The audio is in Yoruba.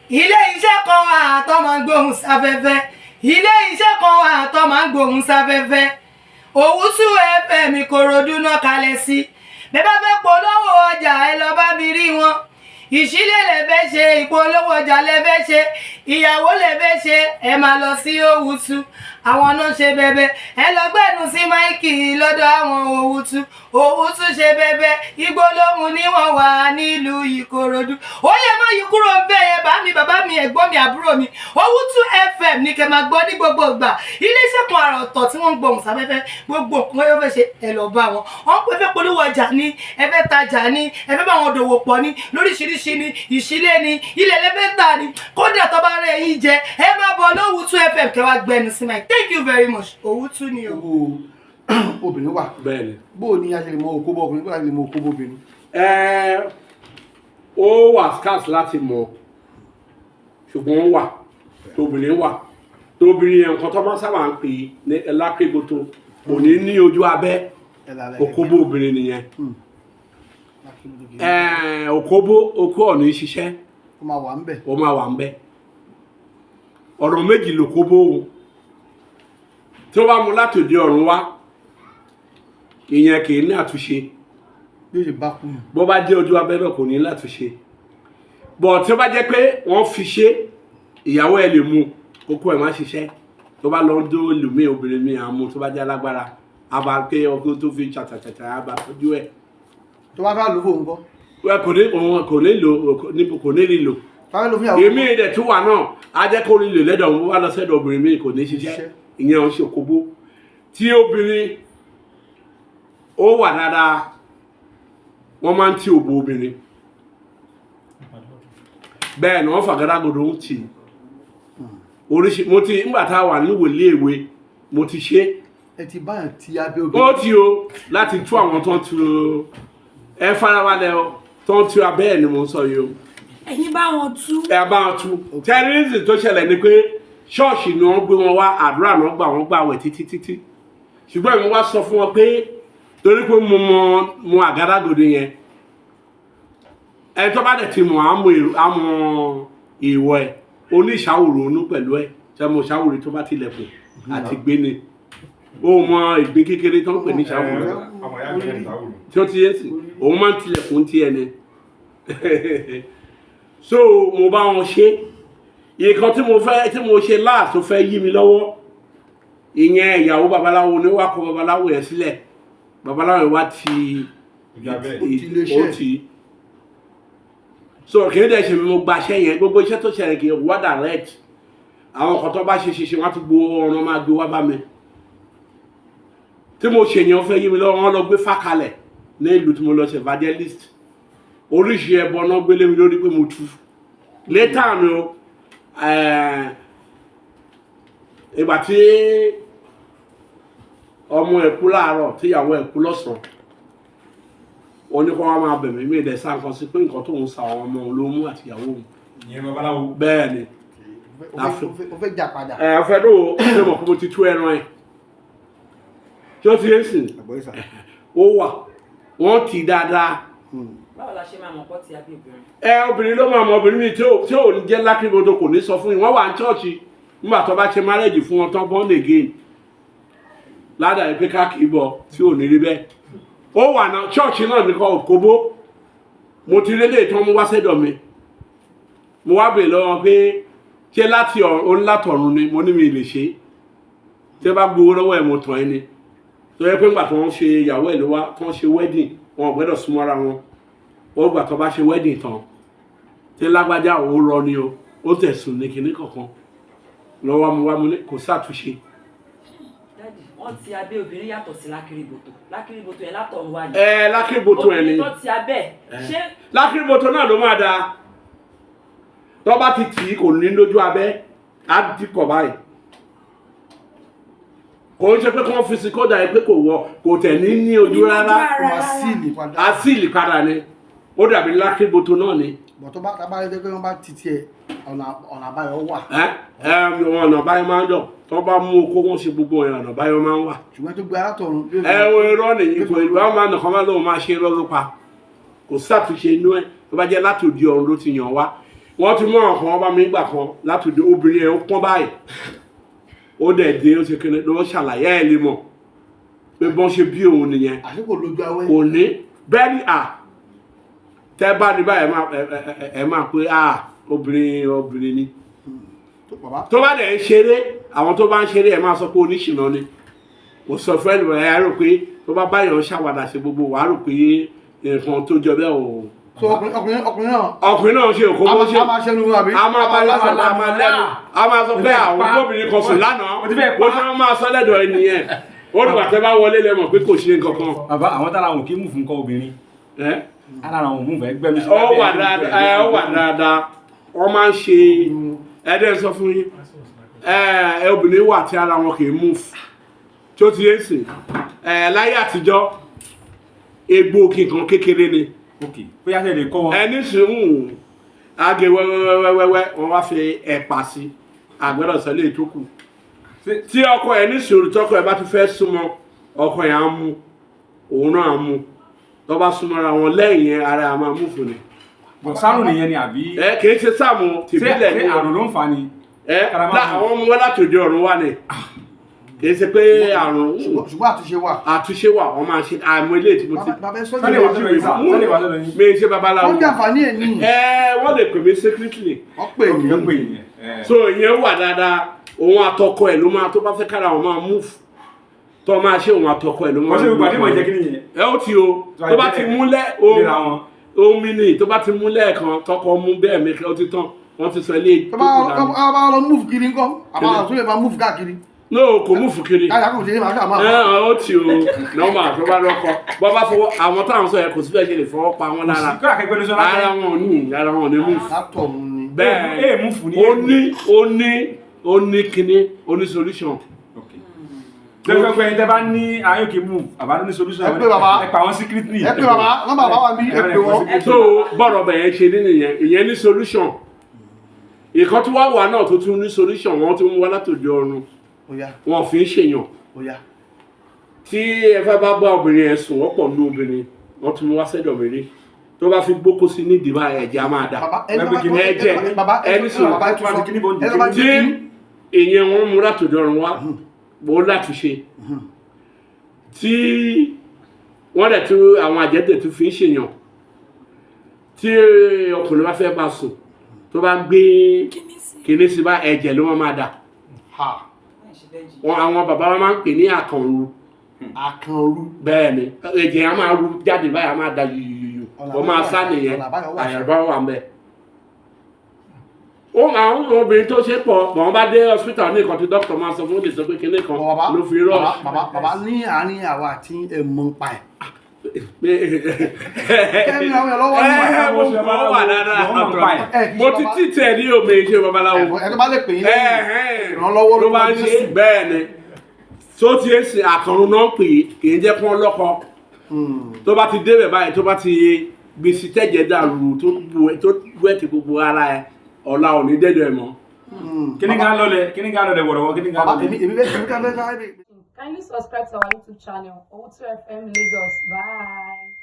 Ilé iṣẹ́ kan wà tó máa ń gbóhùn sáfẹ́fẹ́. Ilé iṣẹ́ kan wà tó máa ń gbóhùn sáfẹ́fẹ́. Òwúsù FM, Ìkòròdú náà kalẹ̀ sí. Bẹ́ẹ̀ bá fẹ́ polówó ọjà, ẹ lọ bá mi rí wọn. Ìṣílẹ̀ lẹ fẹ́ ṣe, ìpolówó ọjà lẹ fẹ́ ṣe, ìyàwó lẹ fẹ́ ṣe, ẹ máa lọ sí Òwúsù. Àwọn náà ṣe bẹbẹ. Ẹ lọ gbẹnu sí mic lọ́dọ̀ àwọn Òwúsù. Òwúsù ṣe bẹbẹ. Igbó lóhùn ní wọ́n wà nílùú Ìkòròdú. Ó yẹ má yí kúrò ń bẹ́ẹ̀ yẹn. Bá mi, bàbá mi, ẹ̀gbọ́n mi, àbúrò mi, Òwúsù FM ní kẹ́ máa gbọ́ ní gbogbo ìgbà. Iléeṣẹ́ kan àrà ọ̀tọ̀ tí wọ́n ń gbohùn sáfẹ́fẹ́. Gbogbo nǹkan yóò fẹ́ ṣe, ẹ lọ bá wọn. Wọ́n pẹ́ fẹ́ polówó ọjà ní, ẹ fẹ́ tajà ní, ẹ fẹ́ bá wọn dòwò pọ̀ ní lóríṣiríṣi ní, ìṣílẹ̀ ní, ilẹ̀ lẹ́fẹ́ tà ní, kódà tó bá rẹ̀ yín jẹ, ẹ máa bọ̀ lówùtú FM kẹ́ wá gbẹnu sí mic. Thank you very much. Òwútú ni o. Owó obìnrin wà. Bẹ́ẹ̀ni. Bó o ní a ṣe lè mọ òkóbó ọkùnrin, bó o lè mọ òkóbó obìnrin? Ẹ ó wà scarce láti mọ̀, ṣùgbọ́n ó wà. Tóbìnrin wà. Tóbìnrin yẹn, nǹkan tó máa sábà ń pè ní lákèbótó, kò ní ní ojú abẹ́. Òkóbó obìnrin nìyẹn. Ẹ òkóbó, okó ọ̀nà ṣiṣẹ́. Ó máa wà ń bẹ̀. Ó máa wà ń bẹ̀. Ọ̀rọ̀ méjì lòkóbó o. Tí ó bá mú láti òde ọ̀run wá, ìyẹn kì í ní àtúnṣe. Bí ó ṣe bá kú nù. Bó bá jẹ́ ojú abẹ́ náà, kò ní látúnṣe bọ̀. Tí ó bá jẹ́ pé wọ́n fi ṣe, ìyàwó ẹ̀ lè mú kókó ẹ̀ má ṣiṣẹ́. Tó bá lọ ń dó lùmí, obìnrin mi àmú, tó bá jẹ́ alágbára, á bá pé ọkọ tó fi ṣàtàtàtà, á bá tọ́jú ẹ̀. Tó bá fẹ́ lò fóun kọ́? Ẹ kò ní, òun kò ní lò, kò ní rí lò. Tó bá fẹ́ lò fún ìyàwó? Èmi rẹ̀ tún wà náà, á jẹ́ kó rí lò lẹ́dọ̀ òun, wá lọ sẹ́dọ̀ obìnrin mi, kò ní ṣiṣẹ́. Ìyẹn ò ń ṣe òkóbó. Tí obìnrin ó wà dáadáa, wọ́n máa ń tí òbò obìnrin. Bẹ́ẹ̀ ni wọ́n fàgádágodo ń tì í oríṣi. Mo ti, nígbà tá a wà ní wòlíì èwe, mo ti ṣe. Ẹ ti báyàn ti abẹ́ Ó obìnrin? ti o, láti tú àwọn tó ń tu. Ẹ farabalẹ̀ o, tó ń tu abẹ́ ẹ̀ ni mo ń sọ yìí o. Ẹ̀yin bá wọn tú? Ẹ bá wọn tú. Terrorism tó ṣẹlẹ̀ ni pé ṣọ́ọ̀ṣì ni wọ́n gbé wọn wá, àdúrà náà gbà, wọ́n gbà wẹ̀ títí títí. Ṣùgbọ́n èmi wá sọ fún wọn pé torí pé mo mọ mo àgádágodo yẹn, ẹni tó bá dẹ̀ ti mọ̀ á mọ ìwọ ẹ̀ oníṣàwòrò onú pẹ̀lú ẹ̀ ṣe mo ṣàwòrò tó bá tilẹ̀kùn àti gbé ni ó mọ ìgbín kékeré tó ń pè ní ṣàwòrò. Ọmọ ìyá mi ní ìsáwùrù. Tí ó ti yé sí, òun máa ń tilẹ̀kùn tí ẹni. So mo bá wọn ṣe nǹkan tí mo fẹ́, tí mo ṣe láà tó fẹ́ yí mi lọ́wọ́. Ìyẹn ìyàwó babaláwo ni, wàá kọ babaláwo yẹn sílẹ̀. Babaláwo yẹn wá ti Ojú abẹ́. Ó ti lè ṣe. Ó ti so kì í dẹ̀ ṣe mi mo gba iṣẹ́ yẹn. Gbogbo iṣẹ́ tó ṣẹlẹ̀ kì í wá direct. Àwọn kan tó bá ṣe ṣe ṣe, wọ́n á tún gbowó ọ̀run, máa gbé wá bá mi. Tí mo ṣe yẹn, ó fẹ́ yí mi lọ́wọ́. Wọ́n lọ gbé fákalẹ̀ ní ìlú tí mo lọ ṣe evangelist. Oríṣi ẹbọ náà gbélé mi lórí pé mo tu létà mi o. Ìgbà tí ọmọ ẹ̀ kú láàárọ̀, tíyàwó ẹ̀ kú lọ́sàn-án, wọ́n ní kó wá máa bẹ̀ mí. Mí ìdẹ̀ sá nǹkan sí pé nǹkan tó ń sa àwọn ọmọ òun ló mú àtìyàwó òun. Ìyẹn babaláwo. Bẹ́ẹ̀ ni. Ó fẹ́ jà padà. Ẹ fẹ́ ló ṣe mọ̀ pé mo ti tú ẹran ẹ̀ tí ó ti ń sìn. Àgbọ̀yé sà. Ó wà, wọ́n ti dáadáa. Báwo la ṣe máa mọ̀ pọ́ ti abẹ́ obìnrin? Ẹ obìnrin ló máa mọ. Obìnrin mi tí ò ní jẹ́ lákìrìbọdọ kò ní sọ fún yín. Wọ́n wà ní church nígbà tó bá ṣe marriage fún wọn tán, born again, ládàá pé káàkiri bọ̀ tí ò ní rí bẹ́ẹ̀. Ó wà náà, church náà nìkan òkóbó. Mo ti rí léè tí wọ́n mú wá sẹ́dọ̀ mi. Mo wá bèèrè lọ́wọ́ pé ṣé láti ọ̀run látọ̀run ni. Mo ní mi lè ṣe. Tí wọ́n bá gbowó lọ́wọ́ ẹ̀, mo tàn ẹ́ ni. Tó yẹ pé ńgbà tí wọ́n ṣe ìyàwó ẹ̀ ló wá, tí wọ́n ṣe wedding, wọn ò gbọ́dọ̀ súnmọ́ ara wọn. Ó gbà tó bá ṣe wedding tán, tí lágbájá òun rọ ni o, ó tẹ̀sùn ní kinní kankan lọ́wọ́ mo wá, mo ní kò sàtúnṣe. Daddy, wọ́n ti abẹ́ obìnrin yàtọ̀ sí lákìrìbòtò. Lákìrìbòtò yẹn látọ̀run wá ni. Ẹ lákìrìbòtò ẹ ni. Obìnrin tó ti abẹ́ ṣé? Lákìrìbòtò náà ló máa da. Tó bá ti tì í, kò ní lójú abẹ́, á dìkọ̀ báyìí. Kò ń ṣe pé kí wọ́n fi sí kódà yìí pé kò wọ, kò tẹ̀ ní ní ojú rárá. Ó máa seal padà. Á seal padà ni. Ó dàbí lákìrìbòtò náà ni. Bọ̀ tó bá tábà rí pé wọ́n bá ti tiẹ̀, ọ̀nà àbáyọ wà. Ẹ ẹ wọn ọ̀nà báyọ̀ máa ń dọ̀. Tó bá mú okó wọn ṣe gbogbo ẹ̀, ọ̀nà báyọ̀ máa ń wà. Ṣùgbọ́n tó gbé alátọ̀run. Ẹ wo, irọ́ nìyí. Kò ìlú àwọn máa nìkan máa lóun máa ṣe, irọ́ ló pa. Kò sàtúnṣe inú ẹ. Tó bá jẹ́ láti òdi ọ̀run ló ti yàn wá. Wọ́n ti mú àwọn kan wọ́n bá mi gbà kan látòdì, obìnrin yẹn ó pọ́n báyìí, ó dẹ̀ dé, ó ṣe kéde ló ṣàlàyé ẹ̀ lè mọ̀ pé bọ́n ṣe bí òun nìyẹn. Àṣé kò lójú awẹ́? Kò ní bẹ́ẹ̀ ni. À tẹ́ bá ní báyìí, ẹ máa pé à obìnrin obìnrin ni. Tó, bàbá. Tó bá dẹ̀ ń ṣeré, àwọn tó bá ń ṣeré, ẹ máa sọ pé oníṣìnà ni. Kò sọ fún ẹnìyàn, ẹ rò pé tó bá báyọ̀ ń ṣàwàdà ṣe gbogbo, wàá rò pé nǹkan tó jọ bẹ́ẹ̀ ò. So ọkùnrin náà Ọkùnrin náà ṣe òkú a bó máa ṣe a máa ṣẹnu àbí? A máa bá lásán, a máa lẹ́nu, a máa sọ pé àwọn gómìnir kan sùn lánàá. Mo ti fẹ́ pa. Bó ṣe máa sọ lẹ́dọ̀ ẹ nìyẹn. Ó dùgbà tẹ́ bá wọlé lẹ́mọ̀ pé kò ṣe nǹkan kan. Bàbá, àwọn tára wọn kì í mú fún kọ́ obìnrin. Ẹ́ Ara wọn ò mú fẹ́ gbẹ́mí sí Ó lábẹ́ wà ẹni dáadáa. gbogbo Ẹ ẹ̀. ó wà dáadáa, wọ́n máa ń ṣe ẹ̀ẹ́dẹ́ sọ fún yín. Ẹ obìnrin wà tí ara wọn kì í move, tí ó ti yé sìn ẹ. Láyé àtijọ́, egbò kíkan kékeré ni. Ok, bóyá ṣe lè kọ́ wọn. Ẹni sùn age wẹ́wẹ́wẹ́wẹ́, wọ́n wá fi ẹ̀pà sí àgbẹ̀dọ̀ sẹ́lẹ̀ tó kù. Tí ọkọ ẹ ní sùúrù, tọkọ ẹ bá tún fẹ́ súnmọ́, ọkọ ẹ á mú, òun náà á mú. Tó bá súnmọ́ra wọn lẹ́yìn yẹn, ara ẹ á máa mú fún ni. Bọ̀ sáró nìyẹn ni àbí? Ẹ kì í ṣe sáàmù Ṣé tìbílẹ̀ ṣé ni. àrùn ló ń fa ni? Ẹ Karama lá mú. àwọn ọmọ wọn láti òde ọ̀run wà ní, kì í ṣe pé àrùn. Ṣùgbọ́n àtúnṣe wà. Àtúnṣe wà, wọ́n máa ṣe àmọ́ ilé tí mo ti Bàbá, ẹ sọ́jú. Sọ́lé wà sọ́dọ̀ yín sà, sọ́lé wà sọ́dọ̀ yín. Mi ṣe babaláwo. Wọ́n jàǹfààní ẹ̀ ní. Ẹ wọ́n lè pè mí secretly. Wọ́n pè Ok, yín. ó pè yín yẹn. So ìyẹn wà dáadáa. Òun àtọkọ ẹ ló máa, tó bá fẹ́ kára wọn máa move, tó máa ṣe, òun àtọkọ ẹ ló máa Wọ́n ṣe gbogbo àdéhùn ìjẹ́ kí nìyẹn. Ẹ ó ti o, tó bá ti múlẹ̀ Léra wọn. omi ni, tó bá ti múlẹ̀ kan, tọkọ mú bẹ́ẹ̀ mi, ó ti tán. Wọ́n ti sọ ilé Tó bá tó kù dànù. tó bá lọ move kiri ńkọ́? Àbá tó lè máa move káàkiri. No, kò move kiri. Káyà kò ṣe é máa ṣáà máa. Ẹ ó ti o, normal. Tó bá lọ́kọ, bọ́ bá fọwọ́ àwọn táwọn sọ yẹn, kò sí fẹ́ ṣe lè fọwọ́ pa wọn lára. Kí akẹgbẹ́ ló sọ lábẹ́. Ara wọn ò ní, ara wọn ò ní move. Látọ̀run ni. Bẹ́ẹ̀. Ee, move ní. Ó ní kíní, ó ní solution. Ok. Tẹ́lifíṣẹ́ ẹni tẹ́ bá ní ayọ́kẹ́ move, àbá ló ní solution. Ẹ pé bàbá. Ẹ pa àwọn secretly. Ẹ pé bàbá, nọ́mbà bàbá wà bí, ẹ pé wọ́n. So bọ́rọ̀ bẹ̀yẹn ṣe ní nìyẹn. Ìyẹn ní solution. Ìkan tó wá wà náà tó tún ní solution, wọ́n tún wá látòjọ ọ̀run. Ó yá. Wọn fi ń ṣèyàn. Ó yá. Tí ẹ fẹ́ bá bá obìnrin yẹn sùn, wọ́n pọ̀ nínú obìnrin, wọ́n tún wá sẹ́dọ̀ mìíràn, tó bá fi gbókó sí nídìí báyìí, ẹ̀jẹ̀ á máa dà. Bàbá, ẹni tó bá Ẹ̀jẹ̀. Bàbá, Ẹni sùn. bàbá, ẹ tún sọ. Ẹni tó bá Tí ìyẹn wọn mú látòjọ ọ̀run wá, wọ́n láti ṣe tí wọ́n dẹ̀ tún àwọn àjẹ́tẹ̀ tún fi ń ṣèyàn. Tí ọkùnrin bá fẹ́ bá sùn, tó bá gbé kíní sí bá, ẹ̀jẹ̀ ló máa dà. Ha. Wọn àwọn bàbá wa máa ń pè ní àkànrú. Àkànrú. Bẹ́ẹ̀ ni, ẹ̀jẹ̀ á máa ru jáde báyìí, á máa da yuyuyuyu, wọ́n máa sá nìyẹn. Ọ̀nà àbáyọ wà. Àyàbá wà ń bẹ̀. Ó àwọn obìnrin tó ṣe pọ̀ bọ̀, wọ́n bá dé hospital ní nǹkan tí dókítà máa sọ fún, lè sọ pé kinní kan Bàbá, ló fi rush. bàbá, ní àárín àwa àti ẹ̀ mọ̀ ń pa ẹ̀. Kẹ́mi àwọn èèyàn lọ́wọ́ ní Ẹ mo mọ̀ wà dáadáa. Wọ́n mọ̀ ń pa ẹ̀. Ẹ kì í Mo ṣe ti bàbá. títẹ̀ ní omi ṣe babaláwo. Ẹ tó bá lè pè yín lẹ́yìn ìrànlọ́wọ́ ló máa ń ṣe. Jésù. Bẹ́ẹ̀ ni, tó ti ń sin àkànrún náà pè é, kì í jẹ́ kí wọ́n lọ́kọ. Tó bá ti débẹ̀ báyìí, tó bá ti gbèsè, tẹ̀jẹ̀ dàrú, tó wẹ̀ ti gbogbo ara ẹ̀, ọ̀la ò ní dẹ́dọ̀ ẹ̀ mọ́. Kíní kan lọlẹ̀, kíní kan lọlẹ̀ wọ̀rọ̀wọ̀, kíní kan Bàbá, lọlẹ̀. èmi bẹ́ẹ̀, èmi ká fẹ́ ká Kindly subscribe to our YouTube channel, Owutu FM Lagos. Bye.